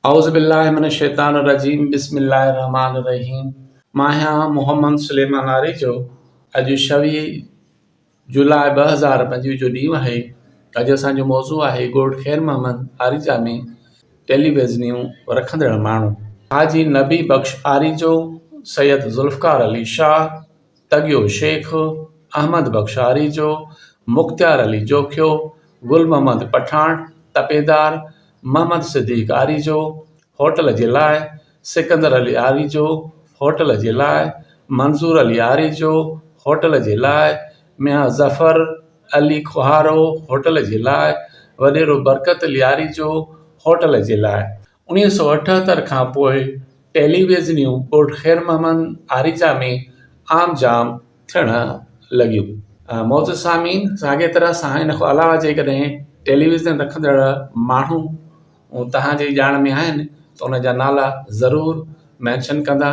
اعوذ بالله من الشيطان الرجيم بسم الله الرحمن الرحيم مان آهيان محمد سليمان آريجو اڄ ڇويهه جولاء 2025 جو ڏينهن آهي اڄ اسان جو موضوع آهي ڳوٺ خير محمد آريجا ۾ ٽيليويزنيون رکندڙ ماڻهو حاجي نبي بخش آريجو سيد ذوالفقار علي شاهه تڳيو شيخ، احمد بخش آريجو، مختيار علي جوکيو، گل محمد پٺاڻ، تپيدار، محمد صديق آريجو، هوٽل جي لاء، سڪندر علي آريجو، هوٽل جي لاء، منظور علي آريجو، هوٽل جي لاء، ميان ظفر علي کوهارو، هوٽل جي لاء، وڏيرو برڪت علي آريجو، هوٽل جي لاء. 1978 کان پوء ٽيليويزنيون ڳوٺ خير محمد آريجا ۾ عام جام ٿيڻ لڳيون. معزز سامعين ساڳي طرح سان ان کان علاوه جيڪڏهن ٽيليويزن رکندڙ ماڻهو توهان جي ڄاڻ ۾ آهن ته ان جا نالا ضرور مينشن ڪندا.